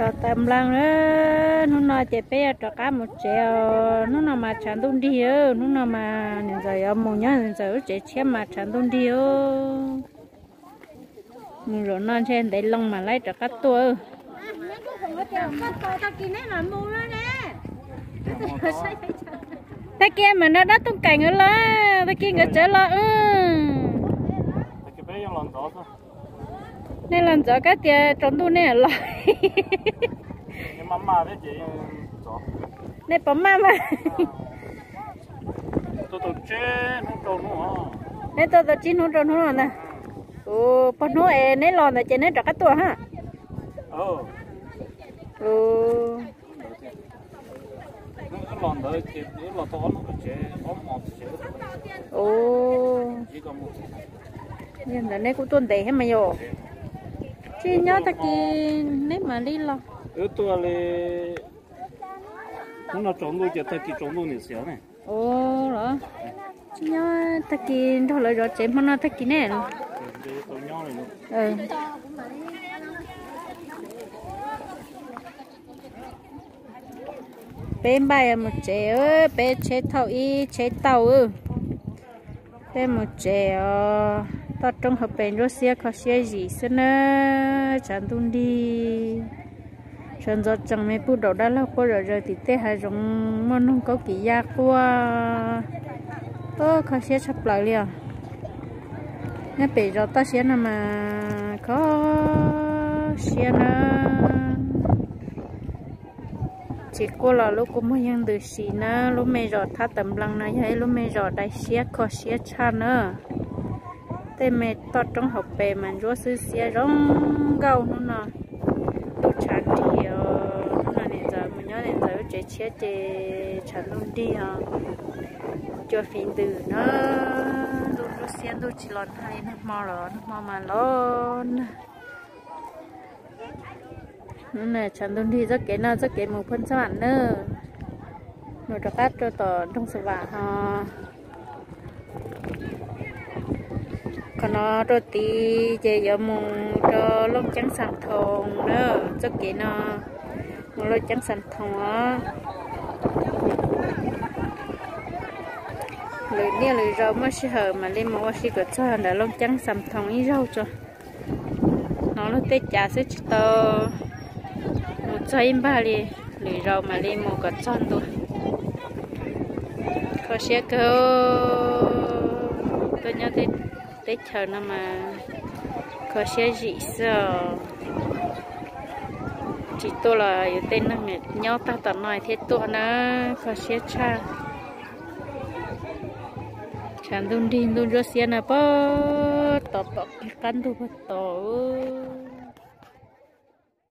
Tso tawm nplees na, hnub no ces peb yuav rov qab mus tsev os. Hnub no mas tshav ntuj nrig, hnub no mas niam ntxawm yuav mus nyob niam ntxawm lub tsev tshiab mas tshav ntuj nrig. Mus zaum no ntshe ntev loo mam li rov qab tuaj. Tag kis mas nrog dab Tooj Kaim nkawd los, tag kis nkawd tsev los. Nej los ntxov kab tias tsaus ntuj nej los. Nej puas maj mas? Nej tuaj tau tsib hnub rau hnub no na. Ua pog hnub es neb los ntawd ces neb rov qab tuaj ha. Yog ntawd neb kuj tuaj ntev thiab mas yom. Tsis nyob tag kis neb mam li los. Hnub no tsaus ntuj ces tag kis tsaus ntuj niam xiam ne. Ua los tsis nyob tag kis nrog lawv zov tsev hmo no tag kis ne. Peb npaj yuav mus tsev, peb tsheb thauj ib tsheb tauj. Peb mus tsev os, toj roob hauv pes ntsuab xiab kho siab zim xwb na, tshav ntuj nrig. Sawv ntxov tsees me pub daus dab laug quaj zom zaws tim tej hav zoov muaj noog kaub kis yaj quaj. Kho siab tshaj plaws li os. Nyob pem zos toj siab no mas kho siab na. Tsis quaj los lub kua muag yeej ntws si na, lub me zos Thab Tawm Nplees no yog ib lub me zos dai siab kho siab tshaj na. Tej me toj roob hauv pes mas ntsuab xwb xiab zoo nkauj hnub no. Ntuj tshav nrig os, hnub no niam ntxawm mus nyob niam ntxawm lub tsev tshiab ces tshav ntuj nrig os. Cua fiv ntws na, ntuj ntsuab xiab ntuj tsis los nag li nag hmo los nag hmo mas los nag. Hnub no tshav ntuj nrig txoj kev no txoj kev mus Phaj Ntxhab Vam na, mus rov qab rau tom nroog Xa Vam ho. Qhov no rau tid ces yuav mus rau Looj Ceeb Xam Thoos na, txoj kev no mus Looj Ceeb Xam Thoos os. Lwm niaj lwm zaus muaj sij hawm mam li mus ua si kom txog ntawm Looj Ceeb Xam Thoos ib zaug tso. Hnov luag tej cav xwb tsis tau mus txog ib npag li, lwm zaus mam li mus kom txog ntua. Kho siab kawg, tuaj nyob teb chaws no mas kho siab zim xwb os. Tsis tuaj los yus tej neeg nyob tag tom no thiaj tuaj na, kho siab tshaj. Tshav ntuj nrig ntuj ntsuab xiab no pag tod pom kiag qab ntug pag tod.